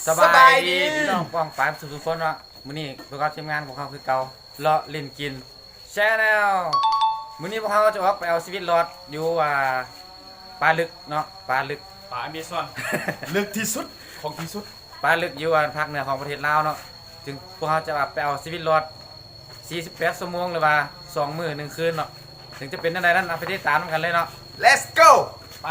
ສະບາຍດີ ສະບາຍດີ ພີ່ນ້ອງປ້ອງປາຍສູ່ທຸກຄົນເນາະ. ມື້ນີ້ພວກເຮົາທີມງານຂອງເຮົາຄືເກົ່າ ເລາະຫຼິ້ນກິນ Channel. ມື້ນີ້ພວກເຮົາຈະອອກໄປເອົາຊີວິດລອດຢູ່ ອ່າ ປ່າລຶກເນາະ ປ່າລຶກ ປ່າອາເມຊອນ ເລິກທີ່ສຸດຂອງທີ່ສຸດ ປ່າລຶກຢູ່ ອ່າ ພາກເໜືອຂອງປະເທດລາວເນາະ. ຈຶ່ງພວກເຮົາຈະໄປເອົາຊີວິດລອດສີ່ສິບແປດຊົ່ວໂມງ ຫຼືວ່າສອງມື້ໜຶ່ງຄືນເນາະ. ເຊິ່ງຈະເປັນແນວໃດນັ້ນ ເອົາໄປຕິດຕາມນຳກັນເລີຍເນາະ. Let's go ໄປ.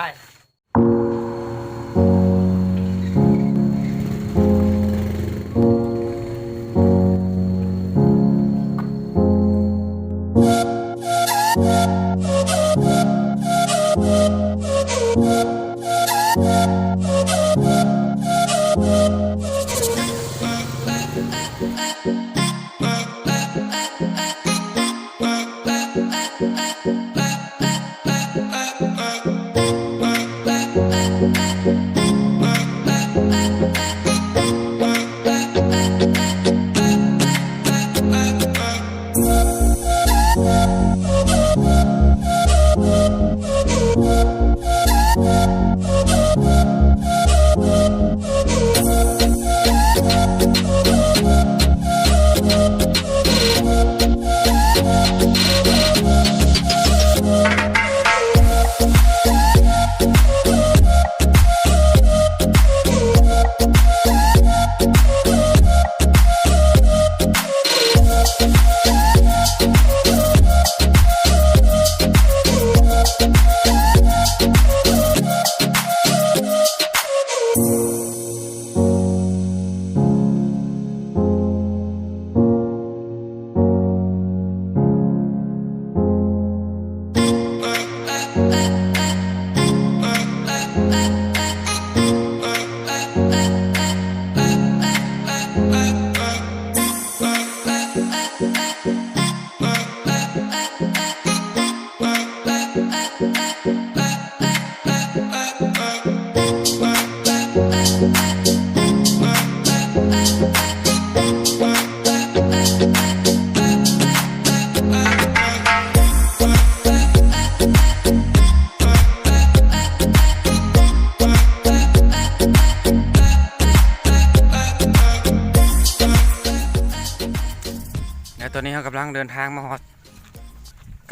ແລະ ຕອນນີ້ເຮົາກຳລັງເດີນທາງມາຮອດ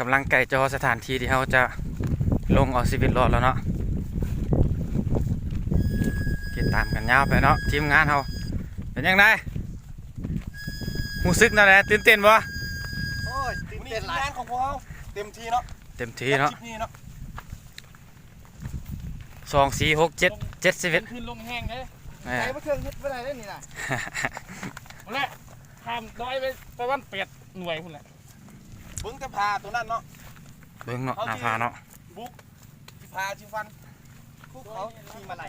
ກຳລັງໃກ້ຈະຮອດສະຖານທີ່ທີ່ເຮົາຈະລົງເອົາຊີວິດລອດແລ້ວເນາະ. ຕິດຕາມກັນຍາວໄປເນາະ ທີມງານເຮົາ. ເປັນຈັ່ງໃດ? ຮູ້ສຶກແນວໃດ? ຕື່ນເຕັ້ນບໍ່? ໂອ້ຍ ຕື່ນເຕັ້ນຫຼາຍ. ມື້ນີ້ທີມງານຂອງພວກເຮົາເຕັມທີ່ເນາະ ເຕັມທີ່ເນາະ ຄລິບນີ້ເນາະ. ສອງ ສີ່ ຫົກ ເຈັດ ເຈັດ ສິບເອັດ ຂຶ້ນລົງແຮງເດ້. ແມ່ນ ໃສ່ບໍ່ເຖິງເຮັດບໍ່ໄດ້ເດ້ນີ້ນະ. ພຸ້ນແຫຼະ ຂ້າມດອຍໄປປະມານແປດໜ່ວຍພຸ້ນແຫຼະ. ເບິ່ງແຕ່ຜາຕົວນັ້ນເນາະ ເບິ່ງເນາະ ເຮົາ ໜ້າຜາເນາະ ບຸກຜາຊິຟັນ ພູເຂົາຂີ່ມາໄລ່.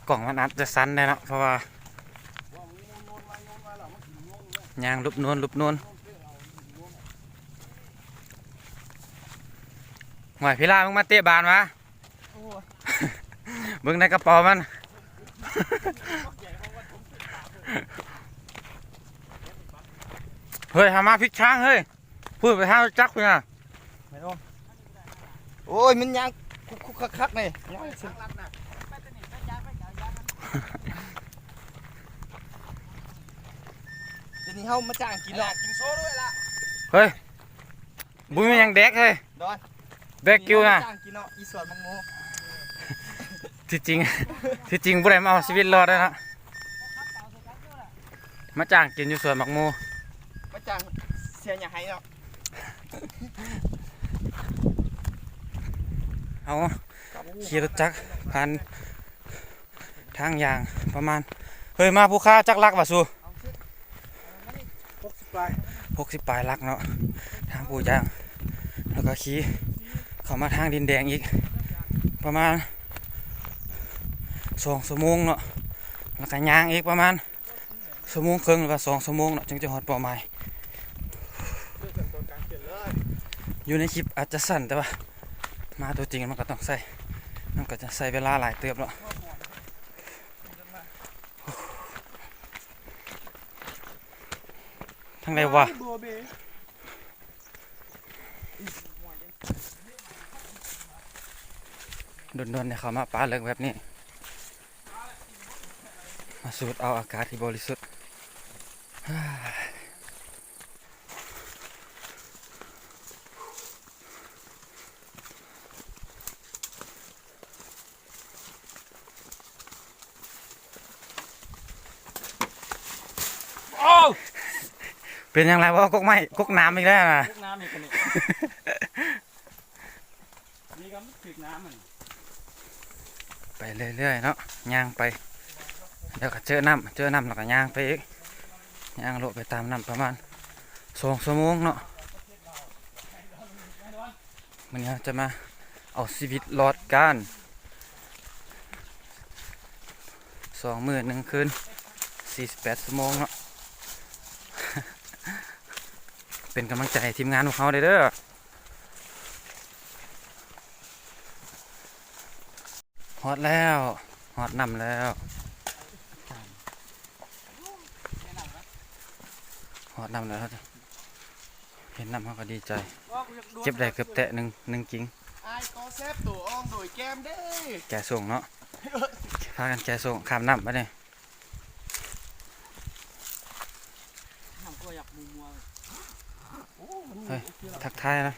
ກ້ອງມັນອາດຈະສັ່ນແດ່ເນາະ ເພາະວ່າຍ່າງຫຼຸບນວນ ຫຼຸບນວນ. ຫ້ວຍ ພິລາ ມຶງມາເຕະບານຫວາ? ໂອ້ ເບິ່ງໃນກະເປົາມັນ. ເຮີ້ຍ ຫາມາຜິດທາງເຮີ້ຍ. ພຸ້ນໄປຫາຈັກພຸ້ນນະ. ແມ່ນບໍ່? ໂອ້ຍ ມັນຍ່າງຄຸກໆຄັກໆນີ້ ຍ່າງເສັ້ນ ດຽວນີ້ເຮົາມາຈ້າງກິນເນາະ ກິນໂຊດ້ວຍລະ. ເຮີ້ຍ ບໍ່ມີຫຍັງແດກເຮີ້ຍ ດອນ ແບກກິວນະ ມາຈ້າງກິນເນາະ ອີສວນໝາກໂມ. ທີ່ຈິງ ທີ່ຈິງບໍ່ໄດ້ມາເອົາຊີວິດລອດເດ້ເນາະ ມາຈ້າງກິນຢູ່ສວນໝາກໂມ ມາຈ້າງເສຍຫຍ້າໄຮ່ເນາະ. ເອົາ ຂີ່ລົດຈັກຜ່ານທາງຢ່າງປະມານ ເຮີ້ຍ ມາພູຄາຈັກຫຼັກຫວາສູ? ຫົກສິບປາຍ ຫົກສິບປາຍຫຼັກເນາະ ທາງປູຢາງ ແລ້ວກໍຂີ່ເຂົ້າມາທາງດິນແດງອີກປະມານສອງຊົ່ວໂມງເນາະ ແລ້ວກໍຍ່າງອີກປະມານຊົ່ວໂມງເຄິ່ງ ຫຼືວ່າສອງຊົ່ວໂມງເນາະ ຈຶ່ງຈະຮອດເປົ້າໝາຍ. ຢູ່ໃນຄລິບອາດຈະສັ້ນ ແຕ່ວ່າມາຕົວຈິງມັນກໍຕ້ອງໃຊ້ ມັນກໍຈະໃຊ້ເວລາຫຼາຍເຕີບເນາະ. ໂອ້ ຈັ່ງໃດວະ? ດົນໆ ໄດ້ເຂົ້າມາປ່າເລິກແບບນີ້ ມາສູດເອົາອາກາດທີ່ບໍລິສຸດ. ໂອ້ ເປັນຫຍັງຫຼາຍບໍ່? ກົກໄມ້ ກົກນ້ຳອີກແລ້ວນະ. ກົກນ້ຳອີກ ອັນນີ້ ນີ້ກໍຖືກນ້ຳມັນ. ໄປເລື້ອຍໆ ເນາະ ຍ່າງໄປ ແລ້ວກໍເຈີນ້ຳ ເຈີນ້ຳແລ້ວກໍຍ່າງໄປອີກ ຍ່າງເລາະໄປຕາມນ້ຳປະມານສອງຊົ່ວໂມງເນາະ. ມື້ນີ້ເຮົາຈະມາເອົາຊີວິດລອດການສອງມື້ໜຶ່ງຄືນ ສີ່ສິບແປດຊົ່ວໂມງເນາະ. ເປັນກຳລັງໃຈໃຫ້ທີມງານພວກເຮົາເດີ. ຮອດແລ້ວ ຮອດນ້ຳແລ້ວ ຮອດນ້ຳແລ້ວ. ເຫັນນ້ຳເຮົາກໍດີໃຈ ເກັບໄດ້ເກືອບແຕະໜຶ່ງ ໜຶ່ງກິ່ງ. ອ້າຍກໍແຊບໂຕອ່ອງໂດຍແກ້ມເດ້ ແກ່ສົ່ງເນາະ ພາກັນແກ່ສົ່ງຂ້າມນ້ຳບາດນີ້. ເຮີ້ຍ ທັກທາຍນະ.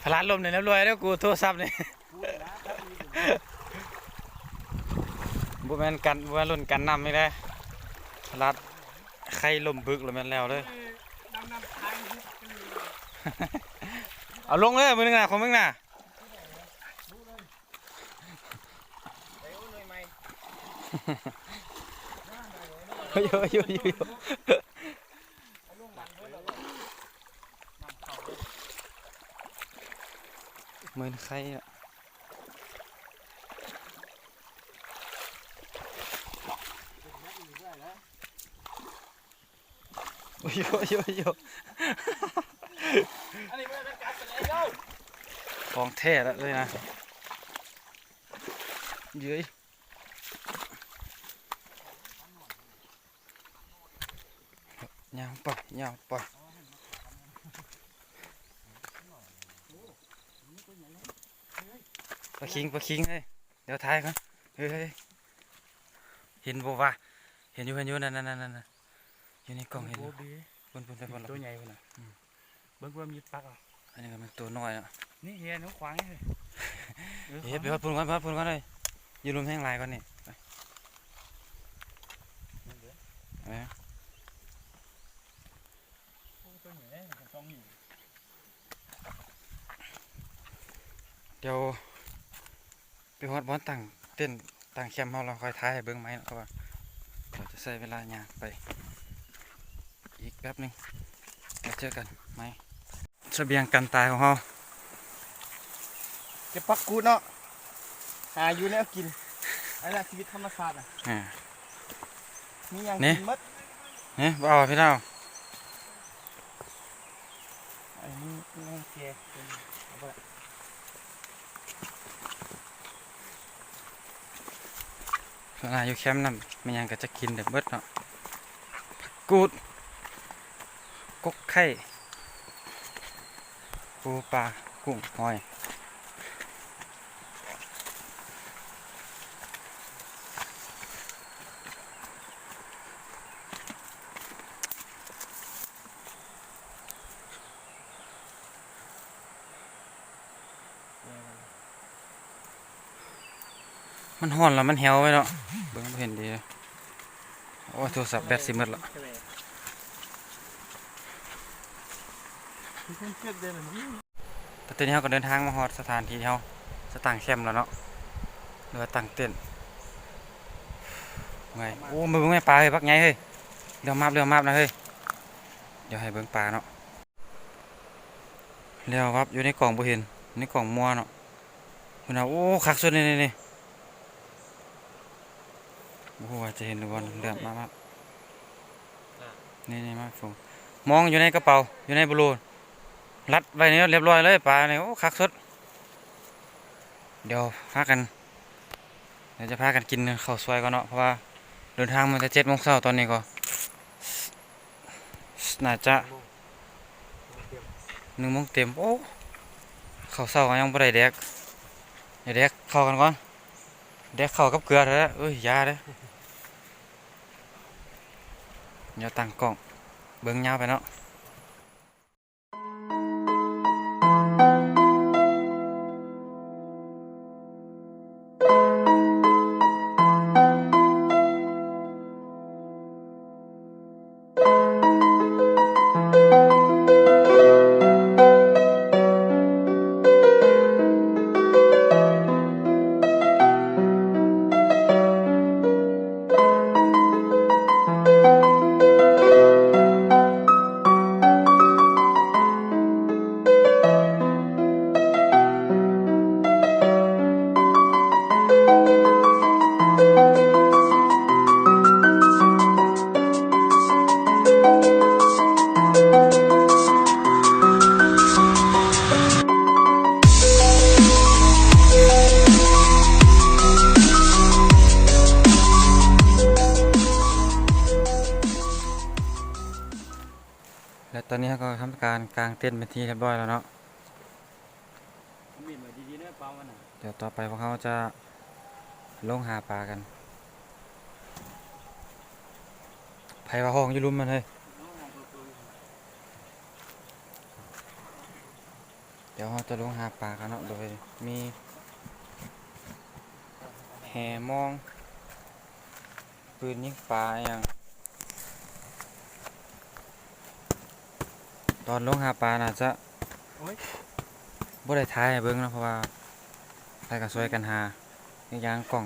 ພະລາດລົ້ມນີ້ລຽບລ້ວຍເດີ ກູໂທລະສັບນີ້. ບໍ່ແມ່ນກັນ ບໍ່ແມ່ນລຸ້ນກັນນ້ຳນີ້ເດ້ ພະລາດໄຄລົ້ມບຶກແລ້ວແມ່ນແລ້ວເດີ. ເອົາລົງເດີ ມື້ໜຶ່ງນະ ຂອງມຶງນະ. ໂອ້ຍ ໂອ້ຍ ໂອ້ຍ ໂອ້ຍ. ເມີນໄຄລະ. ໂອ້ຍ ໂອ້ຍ ໂອ້ຍ ໂອ້ຍ. ອັນນີ້ບໍ່ແມ່ນການສະແດງເດີ ຂອງແທ້ລະເລີຍນະ. ເຢີ້ຍ. ຍາວໄປ ຍາວໄປ. ປາຄິງ ປາຄິງເອີຍ ດຽວຖ່າຍກ່ອນ. ເຮີ້ຍ ເຫັນບໍ່ວະ? ເຫັນຢູ່ ເຫັນຢູ່ ນັ້ນໆ ຢູ່ໃນກ້ອງ ເຫັນຢູ່. ໂອ້ ເບ ພຸ້ນໆ ໄປພຸ້ນລະ ໂຕໃຫຍ່ພຸ້ນນະ. ອືມ. ເບິ່ງວ່າມີປັກເອົາ. ອັນນີ້ກໍແມ່ນໂຕນ້ອຍເນາະ. ນີ້ເຫັນຂວາງນີ້. ເອີ ເຮັດໄປຮອດພຸ້ນກ່ອນ ຮອດພຸ້ນກ່ອນເລີຍ. ຢູ່ລຸ່ມແຮງຫຼາຍກ່ອນນີ້. ໄປ. ນັ້ນເດີ. ເອີ. ໂອ້ ໂຕນີ້ແຫຼະ ສອງນິ້ວ. ດຽວ ໄປຮອດບ່ອນຕັ້ງເຕັນຕັ້ງແຄມເຮົາ ແລ້ວຄ່ອຍຖ່າຍໃຫ້ເບິ່ງໃໝ່ເນາະ ເພາະວ່າເຮົາຈະໃຊ້ເວລາຍ່າງໄປອີກແປັບໜຶ່ງ ແລ້ວເຈີກັນໃໝ່. ສະບຽງກັນຕາຍຂອງເຮົາ ເກັບຜັກກູດເນາະ ຫາຢູ່ແນວກິນ ອັນນັ້ນຊີວິດທຳມະຊາດນະ. ອ່າ ມີຫຍັງກິນໝົດ. ນີ້ ບໍ່ເອົາ ພີ່ນ້ອງ. ອັນນີ້ແກງ ເອົາບໍ່ລະ. ສ່ວນຫຼາຍຢູ່ແຄມນັ້ນ ແມ່ນຫຍັງກໍຈະກິນໄດ້ເບິດເນາະ ຜັກກູດ ກົກໄຂ່ ປູປາ ກຸ້ງ ຫອຍ. ມັນຮ້ອນແລ້ວມັນແຫ້ວໄວ້ເນາະ ເບິ່ງບໍ່ເຫັນດີເລີຍ. ໂອ້ຍ ໂທລະສັບແບັດຊິໝົດລະ. ໄປ ຕອນນີ້ເຮົາກໍເດີນທາງມາຮອດສະຖານທີ່ທີ່ເຮົາຈະຕັ້ງແຄມແລ້ວເນາະ ຫຼືວ່າຕັ້ງເຕັນ. ເມື່ອຍ. ໂອ້ ມາເບິ່ງແມ່ປາເຮີ້ຍ ບັກໃຫຍ່ເຮີ້ຍ. ເຫຼືອມາບ ເຫຼືອມາບນະເຮີ້ຍ. ດຽວໃຫ້ເບິ່ງປາເນາະ. ແລ້ວວັບ ຢູ່ໃນກ້ອງບໍ່ເຫັນ ໃນກ້ອງມົວເນາະ. ພຸ້ນນະ ໂອ້ ຄັກສຸດນີ້ ນີ້ ນີ້ ບໍ່ຮູ້ວ່າຈະເຫັນຫຼືບໍ່ ເຫຼືອມາບໆ ນີ້ ນີ້ ມາໂຟ ມອງຢູ່ໃນກະເປົາ ຢູ່ໃນໂບໂລ ລັດໄວ້ໃນນັ້ນລຽບຮ້ອຍເລີຍປານີ້. ໂອ້ ຄັກສຸດ. ດຽວພາກັນ ດຽວຈະພາກັນກິນເຂົ້າສວຍກ່ອນເນາະ ເພາະວ່າເດີນທາງມາແຕ່ເຈັດໂມງເຊົ້າ ຕອນນີ້ກໍ ໜ້າຈະໜຶ່ງໂມງເຕັມ. ໂອ້ ເຂົ້າເຊົ້າກໍຍັງບໍ່ໄດ້ແດກ ດຽວແດກເຂົ້າກັນກ່ອນ ແດກເຂົ້າກັບເກືອເທື່ອ. ເອີຍ ຢ່າເດີ້ ດຽວຕັ້ງກ້ອງເບິ່ງຍາວໄປເນາະ. ແລະ ຕອນນີ້ເຮົາກໍທຳການກາງເຕັນເປັນທີ່ຮຽບຮ້ອຍແລ້ວເນາະ. ເອົາມີດມາດີໆເດີ ປາມັນນະ. ດຽວຕໍ່ໄປພວກເຮົາຈະລົງຫາປາກັນ. ໃຜວ່າຫ້ອງຢູ່ລຸ່ມມັນເຮີ້ຍ. ດຽວເຮົາຈະລົງຫາປາກັນເນາະ ໂດຍມີແຫມອງ ປືນຍິງປາອີ່ຫຍັງ. ຕອນລົງຫາປາໜ້າຈະ ໂອ້ຍ ບໍ່ໄດ້ຖ່າຍໃຫ້ເບິ່ງເນາະ ເພາະວ່າໃຜກໍຊ່ວຍກັນຫາ ອີກຢ່າງກ້ອງ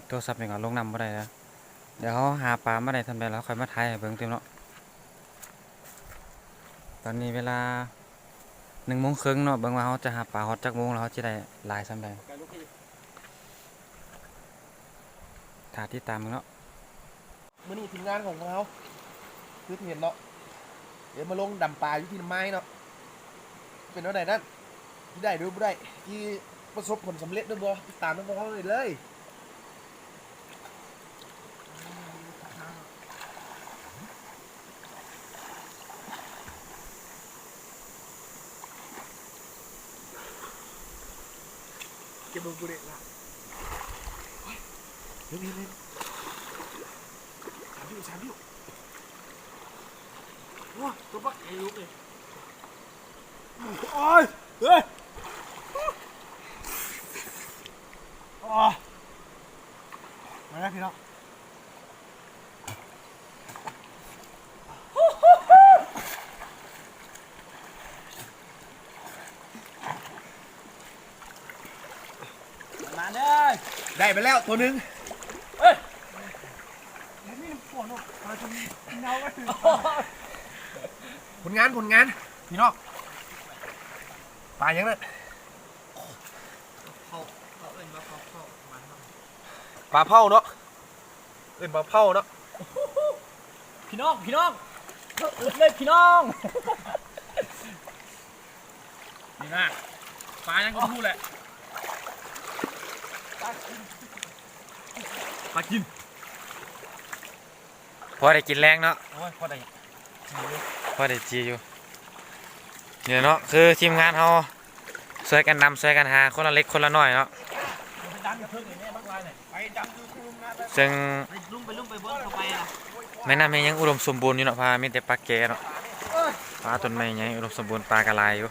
ໂທລະສັບນີ້ກໍລົງນ້ຳບໍ່ໄດ້ແລ້ວ. ດຽວເຮົາຫາປາມາໄດ້ສ່ຳໃດແລ້ວ ເຮົາຄ່ອຍມາຖ່າຍໃຫ້ເບິ່ງຕື່ມເນາະ. ຕອນນີ້ເວລາໜຶ່ງໂມງເຄິ່ງເນາະ ເບິ່ງວ່າເຮົາຈະຫາປາຮອດຈັກໂມງ ແລ້ວເຮົາຈະໄດ້ຫຼາຍສ່ຳໃດ. ຖ້າຕິດຕາມເບິ່ງເນາະ. ມື້ນີ້ທີມງານຂອງພວກເຮົາ ຄືທີ່ເຫັນເນາະ ເດີນມາລົງດຳປາຢູ່ທີ່ນ້ຳໄມ້ເນາະ. ເປັນແນວໃດນັ້ນ ຊິໄດ້ຫຼືບໍ່ໄດ້ ຊິປະສົບຜົນສຳເລັດຫຼືບໍ່ ຕິດຕາມນຳພວກເຮົາໄດ້ເລີຍ. ເກັບເບິ່ງກູເດະລະ ເຫັນ ເຫັນ ເຫັນ ສາມຢູ່ ສາມຢູ່. ໂອ້ ຕົວບັກໃຫຍ່ລູກນີ້. ໂອ້ຍ ເຮີ້ຍ ໂອ້ ມາແລ້ວພີ່ນ້ອງ. ມາເດີ ໄດ້ມາແລ້ວຕົວໜຶ່ງ. ເອີຍ ບໍ່ມີນ້ຳຂົງເນາະ ປາຈົນເນົ່າໄວ້. ຜົນງານ ຜົນງານ ພີ່ນ້ອງ ປາຫຍັງນັ້ນ? ເຂົາ ເຂົາເອີ້ນວ່າປາເພົາ ປາເພົາເນາະ. ເອີ້ນວ່າເພົາເນາະ. ພີ່ນ້ອງ ພີ່ນ້ອງ ເອີ້ນເລີຍພີ່ນ້ອງ. ນີ້ນະ ປາຫຍັງກໍບໍ່ຮູ້ແຫຼະ ປາກິນ. ພໍໄດ້ກິນແລງເນາະ. ໂອ້ຍ ພໍໄດ້ ພໍໄດ້ຈີຢູ່. ນີ້ແຫຼະເນາະ ຄືທີມງານເຮົາ ຊ່ວຍກັນນຳ ຊ່ວຍກັນຫາ ຄົນລະເລັກຄົນລະນ້ອຍເນາະ. ເຊິ່ງແມ່ນ້ຳແມ່ຫຍັງອຸດົມສົມບູນຢູ່ເນາະ ເພາະວ່າມີແຕ່ປາແກເນາະ ປາຕົ້ນໄມ້ໃຫຍ່ອຸດົມສົມບູນ ປາກໍຫຼາຍຢູ່.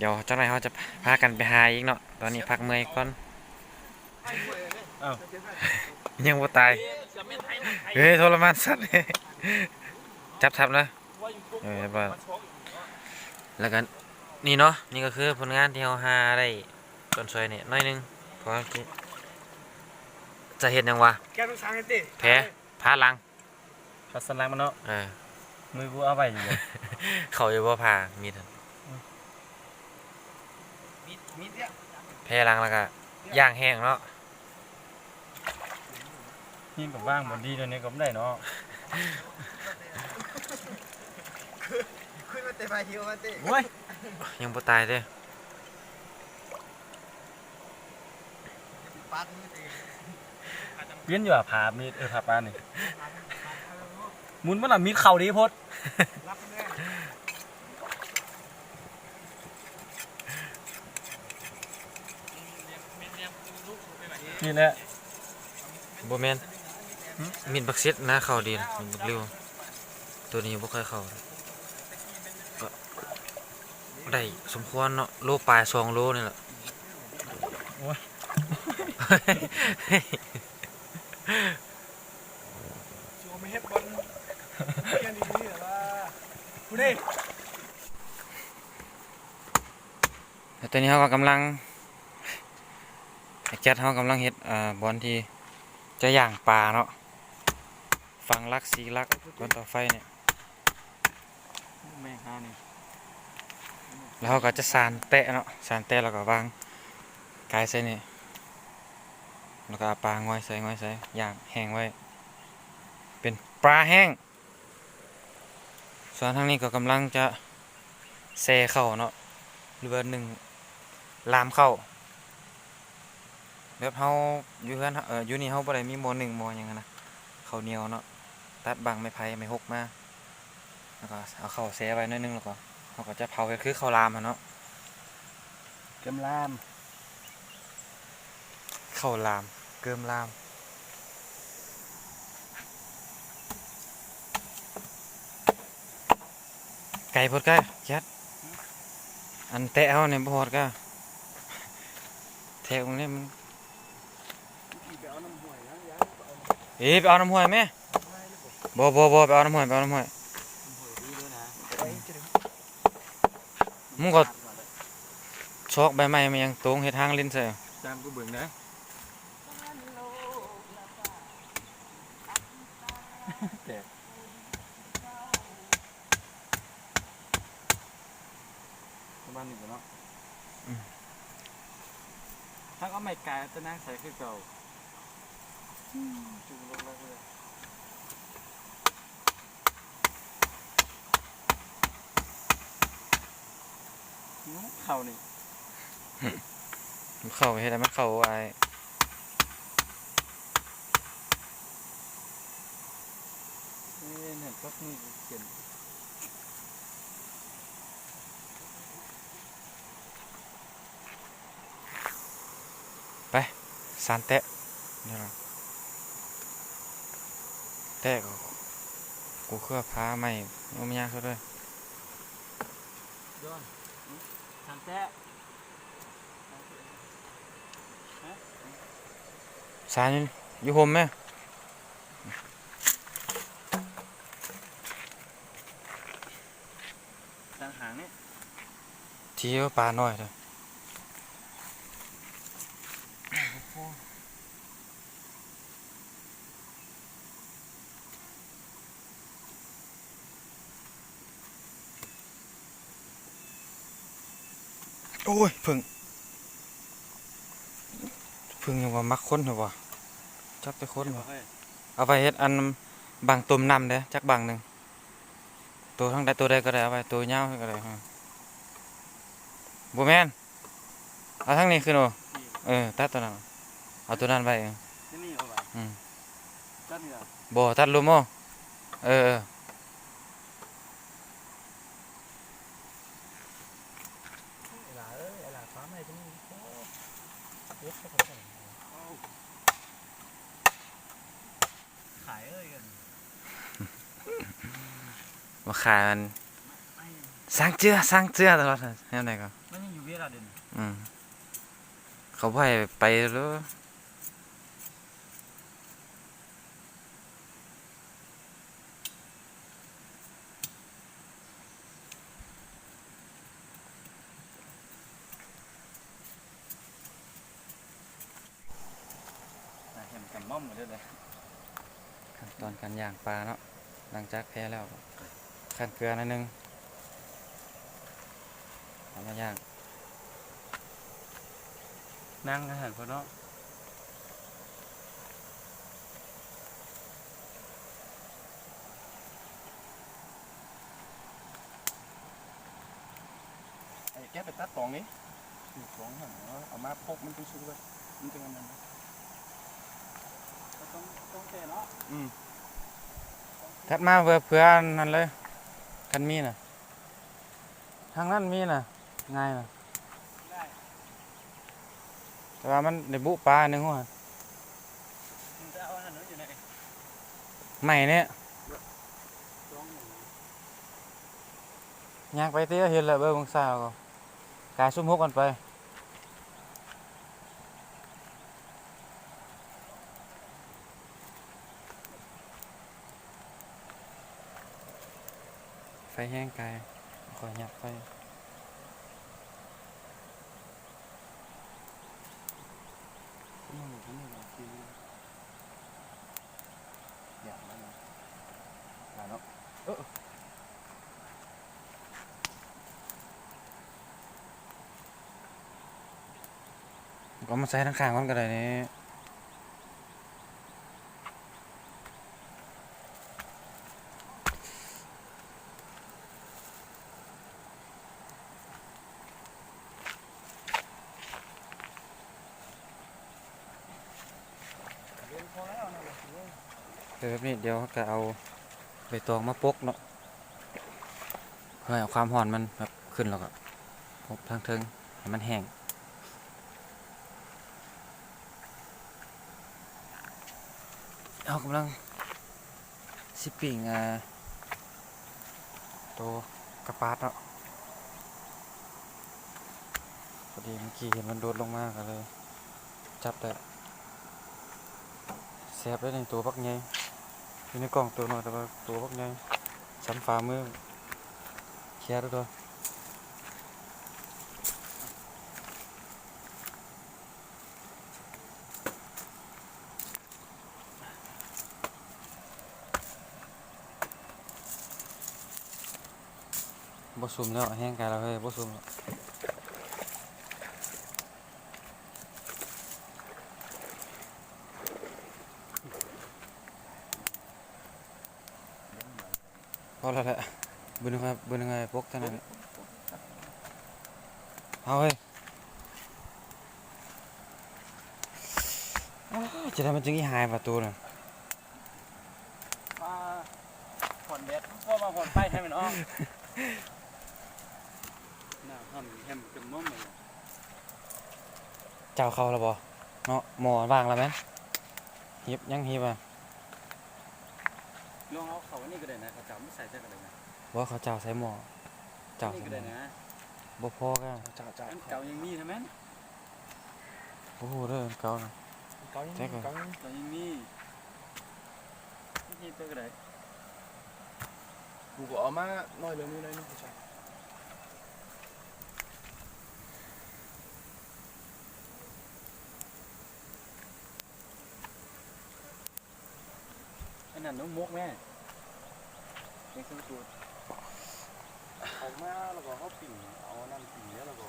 ດຽວຈັກໜ້ອຍເຮົາຈະພາກັນໄປຫາອີກເນາະ ຕອນນີ້ພັກເມື່ອຍກ່ອນ. ເອົ້າ ຍັງບໍ່ຕາຍ. ເຮີ້ຍ ທໍລະມານສັດ. ຈັບທັບນະ. ເອີ ວ່າ ແລ້ວກໍນີ້ເນາະ ນີ້ກໍຄືຜົນງານທີ່ເຮົາຫາໄດ້ຕອນຊ່ວຍນີ້ໜ້ອຍໜຶ່ງ. ເພາະວ່າຈະເຮັດຫຍັງວະ? ແກ້ວນ້ຳສັງໃຫ້ຕິ ແພ ພາຫຼັງ ພາສັນຫຼັງມັນເນາະ. ເອີ ມືກູເອົາໄວ້ຢູ່ບໍ່? ເຂົ້າຢູ່ບໍ່ ພາມີດຫັ້ນ? ມີດ ມີດເດ ແພຫຼັງ ແລ້ວກໍຢ່າງແຫ້ງເນາະ. ຍິງກັບວາງບໍ່ດີ ດຽວນີ້ກໍບໍ່ໄດ້ເນາະ. ຄື ຄືມັນເຕະໄປ ຫິວມາເຕະ. ໂອ້ຍ ຍັງບໍ່ຕາຍເດ້. ປາດມືເຕະ ປ່ຽນຢູ່ວ່າ ພາມີດ ເອີ ພາປານນີ້ ໝຸນມັນລະ ມີດເຂົ້າດີໂພດ. ນີ້ແຫຼະ ບໍ່ແມ່ນ ຫຶ? ມີດບັກເສັດນະ ເຂົ້າດີນະ ມີດບັກລິ້ວ ໂຕນີ້ບໍ່ຄ່ອຍເຂົ້າ ກໍໄດ້ສົມຄວນເນາະ ໂລປາຍ ສອງໂລນີ້ແຫຼະ. ໂອ້ຍ ຊິເອົາມາເຮັດບ່ອນ ຮຽນດີໆ ແບບວ່າ ຜູ້ໃດ ແລ້ວຕອນນີ້ເຮົາກໍກຳລັງ ແຈັດເຮົາກຳລັງເຮັດ ເອີ ບ່ອນທີ່ຈະຍ່າງປາເນາະ ຝັງຫຼັກ ສີ່ຫຼັກ ບ່ອນເຕົາໄຟນີ້ ແມ່ນຫານີ້ ແລ້ວເຮົາກໍຈະສານແຕະເນາະ ສານແຕະ ແລ້ວກໍວາງກາຍໃສ່ນີ້ ແລ້ວກໍເອົາປາງ່ອຍໃສ່ ງ່ອຍໃສ່ ຍ່າງແຫ້ງໄວ້ ເປັນປາແຫ້ງ. ສ່ວນທາງນີ້ກໍກຳລັງຈະແຊ່ເຂົ້າເນາະ ຫຼືວ່າໜຶ້ງລາມເຂົ້າ ແບບເຮົາຢູ່ເຮືອນ ເອີ ຢູ່ນີ້ເຮົາບໍ່ໄດ້ມີໝໍ້ໜຶ້ງໝໍ້ຫຍັງຫັ້ນນະ ເຂົ້າໜຽວເນາະ ຕັດບັ້ງໄມ້ໄຜ່ໄມ້ຫົກມາ ແລ້ວກໍເອົາເຂົ້າແຊ່ໄວ້ໜ້ອຍໜຶ່ງ ແລ້ວກໍເຮົາກໍຈະເຜົາເຮັດຄືເຂົ້າລາມຫັ້ນເນາະ ເກີມລາມ. ເຂົ້າລາມ ເກີມລາມ ໄກໂພດກະແຈັດ ອັນແຕະເຮົານີ້ບໍ່ຮອດກະ ແທກມັນນີ້ມັນ ເອີ ໄປເອົານ້ຳຫ້ວຍແມ ບໍ່ ບໍ່ ບໍ່ ໄປເອົານ້ຳຫ້ວຍ ໄປເອົານ້ຳຫ້ວຍ. ມຶງກໍຊອກໃບໄມ້ມາຫຍັງໂຕ່ງເຮັດທາງຫຼິ້ນໃສ່ ຈ້າງກູເບິ່ງເດີ ແຕກ ປະມານນີ້ແຫຼະເນາະ. ອືມ ຖ້າເອົາໄມ້ກາຍ ເອົາແຕ່ນາງໃສ່ຄືເກົ່າ ຈຸ່ມລົງເລີຍ. ເຂົ້ານີ້ ເຂົ້າເຮັດໃຫ້ມັນເຂົ້າອ້າຍ ເອີ ແໜ້ນກັບມືຂຽນ. ໄປ ສານແຕະ ແຕະ ກູເຄືອພາໃໝ່ ໂອ້ ມັນຍາກສຸດເລີຍ ດອນ ສານແຕະ ສານຢູ່ຮົ່ມແມ. ຕັ້ງຫາງນີ້ ທີ່ວ່າປານ້ອຍເດີ ໂອ້ຍ ເຜິ້ງ ເຜິ້ງຫຍັງວ່າມັກຄົນແທ້ຫວາ ຈັບແຕ່ຄົນຫວາ ເອົາໄວ້ເຮັດອັນບັ້ງຕົ້ມນ້ຳເດ້ ຈັກບັ້ງໜຶ່ງ. ໂຕທາງໃດ ໂຕໃດກໍໄດ້ ເອົາໄວ້ ໂຕຍາວໃດກໍໄດ້. ບໍ່ແມ່ນ ເອົາທາງນີ້ຂຶ້ນ ໂອ ເອີ ຕັດໂຕນັ້ນ ເອົາໂຕນັ້ນໄວ້ ເອີ ນີ້ເອົາໄວ້ ອືມ ຕັດນີ້ລະ ບໍ່ ຕັດລົມ ໂອ ເອີ ເອີ. ເວລາເອີຍ ເວລາຟ້າໃໝ່ຕົງນີ້ ໂອ້ ເກັບໃສ່ກະເປົາ ເອົາ ຂາຍເອີຍ ບໍ່ຂາຍມັນ ສ້າງເຈື່ອ ສ້າງເຈື່ອຕະຫຼອດ ແນວໃດກໍ ມັນຍັງຢູ່ເວລາເດີນີ້ ອືມ ເຂົາບໍ່ໃຫ້ໄປເລີຍ. ມອມເລີຍເດ້. ຂັ້ນຕອນການຍ່າງປາເນາະ, ຫຼັງຈາກແຜ່ແລ້ວ ຂັ້ນເກືອໜ້ອຍໜຶ່ງ ເອົາມາຍ່າງ. ນັ່ງອາຫານເພິ່ນເນາະ. ໄອ້ແກະໄປຕັດຕອງນີ້ ນີ້ຕອງຫັ້ນ ເອົາມາປົກມັນຈັ່ງສຸກເລີຍ ມັນຈັ່ງອັນນັ້ນ. ຕ້ອງ ຕ້ອງແກະເນາະ. ອືມ ຕັດມາເພື່ອ ເພື່ອອັນນັ້ນເລີຍ ຄັນມີນະ. ທາງນັ້ນມີນະ ງ່າຍນະ. ໄດ້ ແຕ່ວ່າມັນໄດ້ບຸປາໜຶ່ງຫົວ. ມັນຈະເອົາອັນນັ້ນຢູ່ໃນໄມ້ນີ້ ຍ່າງໄປຕິ ເຫັນແລ້ວເບິ່ງສາວກໍກາຍຊຸມຫົກກັນໄປ. ໄຟແຮງກາຍ ຂ້ອຍຫຍັບໄຟ. ຢາກໄດ້ນະ ຢາກເນາະ. ເອີ ກໍເອົາມາໃສ່ທາງຂ້າງມັນກໍໄດ້ນີ້. ເອີ ແບບນີ້ ດຽວເຮົາກໍເອົາໃບຕອງມາປົກເນາະ ເພື່ອໃຫ້ເອົາຄວາມຮ້ອນມັນແບບຂຶ້ນ ແລ້ວກໍປົກທາງເທິງໃຫ້ມັນແຫ້ງ. ເຮົາກຳລັງຊິປີ້ງ ອ່າ ໂຕກະປາດເນາະ. ພໍດີເມື່ອກີ້ເຫັນມັນໂດດລົງມາ ກໍເລີຍຈັບໄດ້. ແຊບເດ້ນີ້ ໂຕບັກໃຫຍ່ ຢູ່ໃນກ້ອງໂຕນ້ອຍ ແຕ່ວ່າໂຕບັກໃຫຍ່ ສ່ຳຝ່າມື. ເຄຍດູຕົວະ. ບໍ່ຊຸ່ມແລ້ວ ແຮງກາຍແລ້ວເຮີ້ຍ ບໍ່ຊຸ່ມແລ້ວ. ພໍແລ້ວແຫຼະ ບຶດໜຶ່ງ ບຶດໜຶ່ງ ປົກເທົ່ານັ້ນ. ເອົາເຮີ້ຍ ອ້າ ຈັ່ງໃດມັນຈຶ່ງອີຫາຍປະຕູນະ? ມາຫອນແດດ ພໍມາຫອນໄຟໃຫ້ມັນອອກ. ໜ້າຮ້ອນແຮມຈົນໝົດເລີຍ. ເຈົ້າເຂົ້າແລ້ວບໍ່ເນາະ? ໝໍ້ວ່າງແລ້ວແມ່ນ ຮີບ ຍັງຮີບອະ? ລອງເອົາເຂົ້າອັນນີ້ກໍໄດ້ນະ ເຂົ້າເຈົ້າມາໃສ່ໃສ່ກໍໄດ້ນະ. ບໍ່ ເຂົ້າເຈົ້າໃສ່ໝໍ້ ເຈົ້າໃສ່ໝໍ້ ອັນນີ້ກໍໄດ້ນະ. ບໍ່ພໍກໍ ເຈົ້າ ເຈົ້າ ອັນເກົ່າຍັງມີນະແມ່ນ. ບໍ່ຮູ້ເດີ ເກົ່ານະ ເກົ່າຍັງມີ ເກົ່າຍັງມີ ເກົ່າຍັງມີ ເຮັດໄດ້ກໍໄດ້. ກູກໍເອົາມາໜ້ອຍເດີ ມີໜ້ອຍໜຶ່ງ. ອັນນັ້ນໜູມົກແມ່ ເປັນສູດ ເອົາມາແລ້ວກໍເຮົາປີ້ງ ເອົາອັນນັ້ນປີ້ງແລ້ວ ແລ້ວກໍ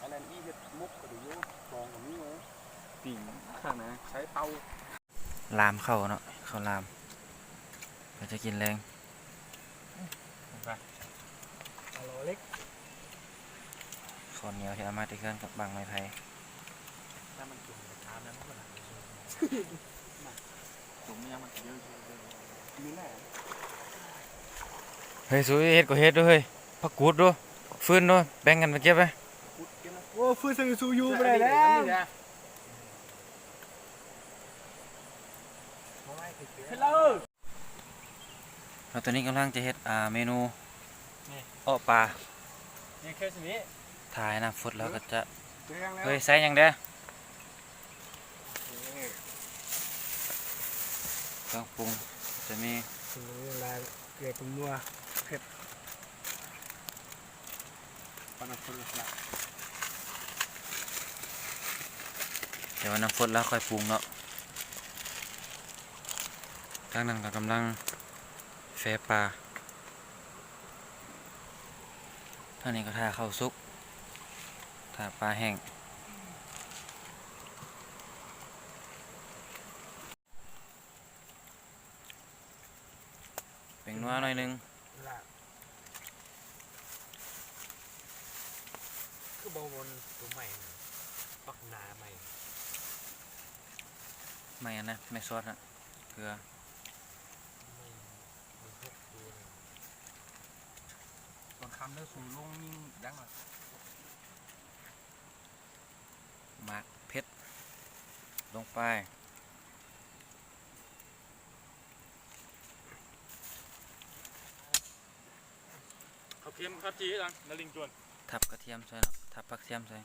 ອັນນັ້ນອີ່ເຮັດໝົກກໍໄດ້ຢູ່ ດອງກໍມີເວີຍ ປີ້ງຂ້າງໜ້າໃຊ້ເຕົາ. ລາມເຂົ້າເນາະ ເຂົ້າລາມ ເພິ່ນຈະກິນແລງ. ໄປ ອາໂລເລັກ ເຂົ້າໜຽວທີ່ເອົາມາແຕ່ເຮືອນກັບບັ້ງໄມ້ໄຜ່. ຖ້າມັນຈຸ່ມໄປຖາມນຳມັນກໍໜ້າຈະສູງ ມາ ຈຸ່ມຍັງມັນເດີ ມີແຫຼະ. ເຮີ້ຍ ສູເຮັດກໍເຮັດດູເຮີ້ຍ ຜັກກູດດູ ຟືນດູ ແບ່ງກັນໄປເກັບໄປ. ໂອ້ ຟືນໃສ່ສູຢູ່ບໍ່ໄດ້ແລ້ວ. ແລ້ວຕອນນີ້ກຳລັງຈະເຮັດ ອ່າ ເມນູ ນີ້ ເອາະປາ ນີ້ຄືຊິມີ ຖ້າໃຫ້ນ້ຳຟົດແລ້ວກໍຈະ ເອີ ເຮີ້ຍ ໃສ່ຫຍັງແດ່? ເຄື່ອງປຸງຈະມີ ປຶງນົວ ເກືອ ປຶງນົວ ເຜັດ. ເອົານ້ຳຟົດລະ ດຽວເອົານ້ຳຟົດລະຄ່ອຍປຸງເນາະ. ທາງນັ້ນກໍກຳລັງແຟປາ ທາງນີ້ກໍຖ້າເຂົ້າສຸກ ຖ້າປາແຫ້ງ. ແປ້ງນົວໜ້ອຍໜຶ່ງ. ລາບ ຄືບໍ່ວົນຕົວໃໝ່ ປັກໜາໃໝ່ ໃໝ່ຫັ້ນນະ ໃໝ່ຊອດຫັ້ນ ເກືອ ໃໝ່ ໃໝ່ຫົກໂຕນະ ຕອນຄ່ຳເດີ ສູລົງຍິງຍັງລະ. ໝາກເຜັດລົງໄປ. ເຂົ້າຄຽມ ເຂົ້າຈີ່ ນາລິງຈວນ ທັບກະທຽມໃສ່ເນາະ ທັບຜັກທຽມໃສ່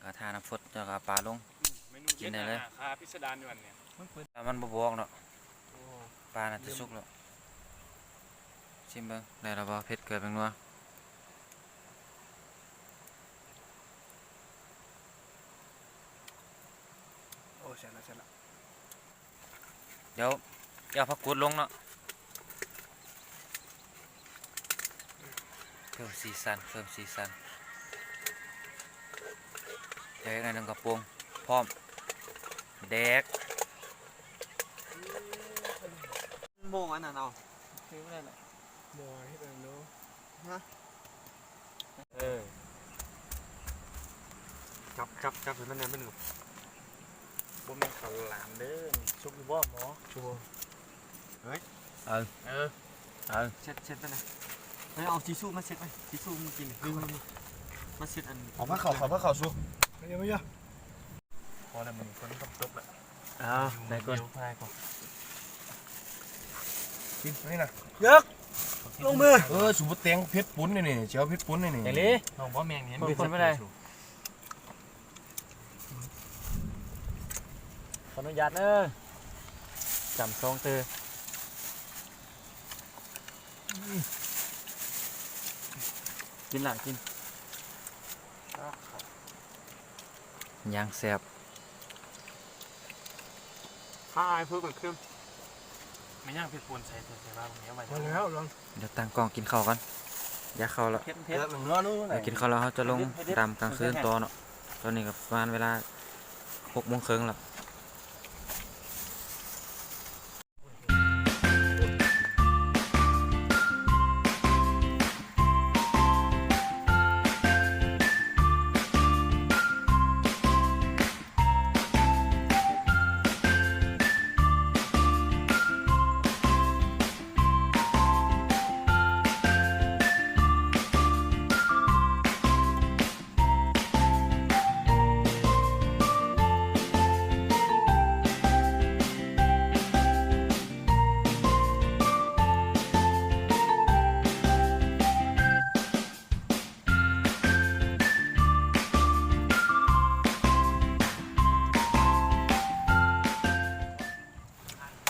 ກະຖ້ານ້ຳຟົດ ແລ້ວກໍເອົາປາລົງ ອືມ ເມນູ ກິນໄດ້ເລີຍ ເຮັດອາຫານຄາພິສະດານຢູ່ອັນນີ້ ມັນບໍ່ບອກເນາະ. ໂອ້ ປາໜ້າຈະສຸກແລ້ວ ຊິມເບິ່ງ ໄດ້ແລ້ວບໍ່ ເຜັດ ເກືອ ແປ້ງນົວ. ໂອ້ ແຊບລະ ແຊບລະ ດຽວເອົາຜັກກູດລົງເນາະ ເພີ່ມສີສັນ ເພີ່ມສີສັນ ດຽວອີກໜ້ອຍໜຶ່ງກໍປົງພ້ອມແດກ. ໂມງອັນນັ້ນເອົາ ຖືບໍ່ໄດ້ລະ ບໍ່ເຮັດອັນນັ້ນເນາະ ຮະ ເອີ ຈັບ ຈັບ ຈັບໃຫ້ມັນແນ່ ມັນ ບໍ່ແມ່ນເຂົ້າຫຼາມເດີ ສຸກຢູ່ບໍ່ໝໍ? ສຸກ ເຮີ້ຍ ເອີ ເອີ ເອີ ເຊັດ ເຊັດໄປນະ ເອີ ເອົາທິຊູມາເຊັດໄວ້ ທິຊູມາກິນ ມາເຊັດອັນ ເອົາຜ້າຂາວ ເອົາຜ້າຂາວ ສຸກ ມາເດີ ມາເດີ. ພໍແລ້ວ ມື້ນີ້ຝົນຕ້ອງຕົກແລ້ວ ອ້າວ ໄດ້ກ່ອນ ກິນນີ້ນະ ເອີ ລົງມື ເອີ ສູບໍ່ແຕ່ງເຜັດປົນນີ້ ຊິເອົາເຜັດປົນນີ້ ແຕ່ເລີ ນ້ອງບໍ່ແມ່ນນີ້ ຄົນບໍ່ໄດ້ ຂໍອະນຸຍາດເດີ ຈຳສອງເຕີ ກິນລະ ກິນ ຍ່າງແຊບ ຖ້າອ້າຍເພິ່ນມັນເຄັມ ແມ່ນຫຍັງເພິ່ນປົນໃສ່ ໃສ່ ໃສ່ວ່າ ເອົາໄວ້ ພໍແລ້ວ ດຽວຕັ້ງກ້ອງກິນເຂົ້າກ່ອນ ຢາກເຂົ້າລະ ເຜັດ ເຜັດ ເອີ ກິນເຂົ້າແລ້ວເຮົາຈະລົງດຳກາງຄືນຕໍ່ເນາະ ຕອນນີ້ກໍປະມານເວລາຫົກໂມງເຄິ່ງແລ້ວ.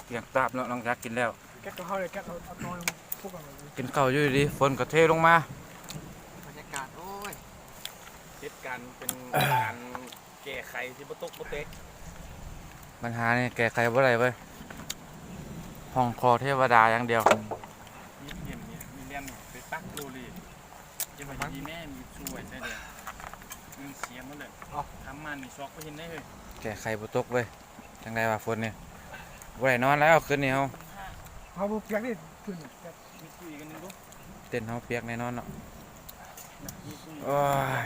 ກຽງຕາບເນາະ ຫຼັງຈາກກິນແລ້ວ ແກະເຂົ້າເລີຍ ແກະເອົາ ເອົາຕໍ່ ຜູ້ກັນເລີຍ ກິນເຂົ້າຢູ່ດີໆ ຝົນກໍເທລົງມາ ບັນຍາກາດ ໂອ້ຍ ເຫດການເປັນການແກ້ໄຂທີ່ບໍ່ຕົກບໍ່ແຕກ ບັນຫານີ້ແກ້ໄຂບໍ່ໄດ້ເວີຍ ຮ້ອງຂໍເທວະດາຢ່າງດຽວ ມີເຫັນນີ້ ມີແລ່ນໄປປັກໂລເລ ເກັບໄວ້ດີໆແມ່ ມີຊ່ວຍໃສ່ເດີ ເງິນເສຍໝົດເລີຍ ທຳມານີ້ຊອກບໍ່ເຫັນໄດ້ເຮີ້ຍ ແກ້ໄຂບໍ່ຕົກເວີຍ. ຈັ່ງໃດວະຝົນນີ້ ບໍ່ໄດ້ນອນແລ້ວຄືນນີ້ເຮົາ ເຮົາບໍ່ປຽກເດ້ ຂຶ້ນ ເຕັນເຮົາປຽກແນ່ນອນເນາະ ໂອ້ຍ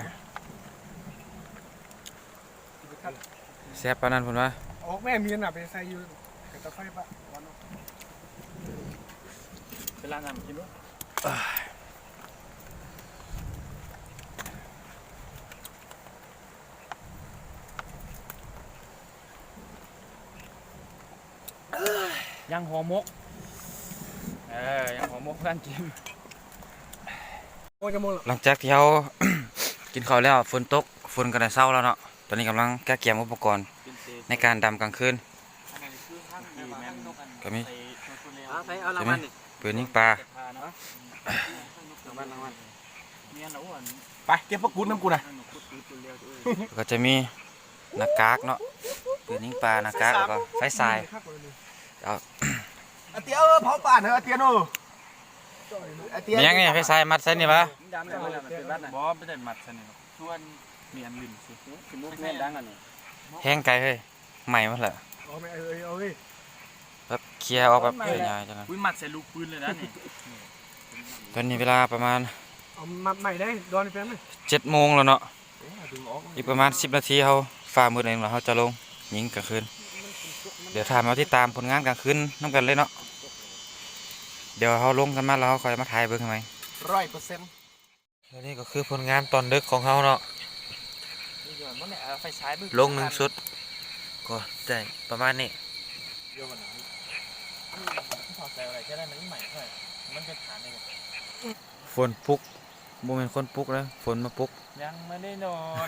ແຊບປານນັ້ນພຸ້ນວະ ອອກແມ່ມີນະ ໄປໃສ່ຢູ່ກະຕະໄຟປະ ເວລານ້ຳກິນເນາະ. ຍັງຫໍ່ໝົກ ເອີ ຍັງຫໍ່ໝົກ ກຳລັງກິນ ໂອ້ຍ ຈະໝົດແລ້ວ ຫຼັງຈາກທີ່ເຮົາກິນເຂົ້າແລ້ວ ຝົນຕົກ ຝົນກໍໄດ້ເຊົາແລ້ວເນາະ ຕອນນີ້ກຳລັງກະກຽມອຸປະກອນໃນການດຳກາງຄືນ ກໍມີ ເອົາໃສ່ ເອົາລາງວັນນີ້ ປືນຍິງປາ ລາງວັນ ລາງວັນ ແມ່ນລະ ໂອ້ ອັນ ໄປເກັບຜັກກູດນຳກູນະ ກໍຈະມີໜ້າກາກເນາະ ປືນຍິງປາ ໜ້າກາກ ແລ້ວກໍໄຟສາຍ ໄຟສາຍ ເອົາ ອາເຕຍເອີ ເຜົາປ່ານເອີ ອາເຕຍໂນ ອາເຕຍ ມີຫຍັງນີ້ ໄຟສາຍມັດໃສ່ນີ້ຫວາ? ບໍ່ ບໍ່ໄດ້ມັດໃສ່ນີ້ດອກ ຊວນມີອັນລຶ້ນຊິ ແຮງໄກເຮີ້ຍ ໄໝ້ໝົດລະ ເອົາເລີຍ ເອົາເລີຍ ແບບເຄຍອອກແບບງ່າຍໆ ຈັງນັ້ນ ອຸ້ຍ ມັດໃສ່ລູກປືນເລີຍນະນີ້. ຕອນນີ້ເວລາປະມານ ເອົາມັດໃໝ່ໄດ້ ດອນແປງເລີຍ ເຈັດໂມງແລ້ວເນາະ. ອີກປະມານສິບນາທີ ເຮົາຟ້າມືດແລ້ວ ເຮົາຈະລົງຍິງກາງຄືນ. ດຽວຖ້າມາຕິດຕາມຜົນງານກາງຄືນນຳກັນເລີຍເນາະ. ດຽວເຮົາລົງກັນມາແລ້ວ ເຮົາຄ່ອຍມາຖ່າຍເບິ່ງໃໝ່ ຮ້ອຍເປີເຊັນ. ແລ້ວນີ້ກໍຄືຜົນງານຕອນດຶກຂອງເຮົາເນາະ. ລົງໜຶ່ງຊຸດ ກໍໄດ້ປະມານນີ້. ຝົນປຸກ ບໍ່ແມ່ນຄົນປຸກເດີ ຝົນມາປຸກ. ຍັງບໍ່ໄດ້ນອນ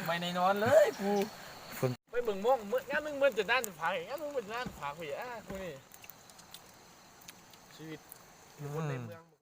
ບໍ່ໄດ້ນອນເລີຍກູ. ຝົນ ໄປເບິ່ງມອງ ງາມໜຶ່ງເໝິດຈະນານຝາກ ງາມໜຶ່ງເໝິດຈະນານຝາກພີ້ ອາ ກູນີ້ ຊີວິດຄົນໃນເມືອງ.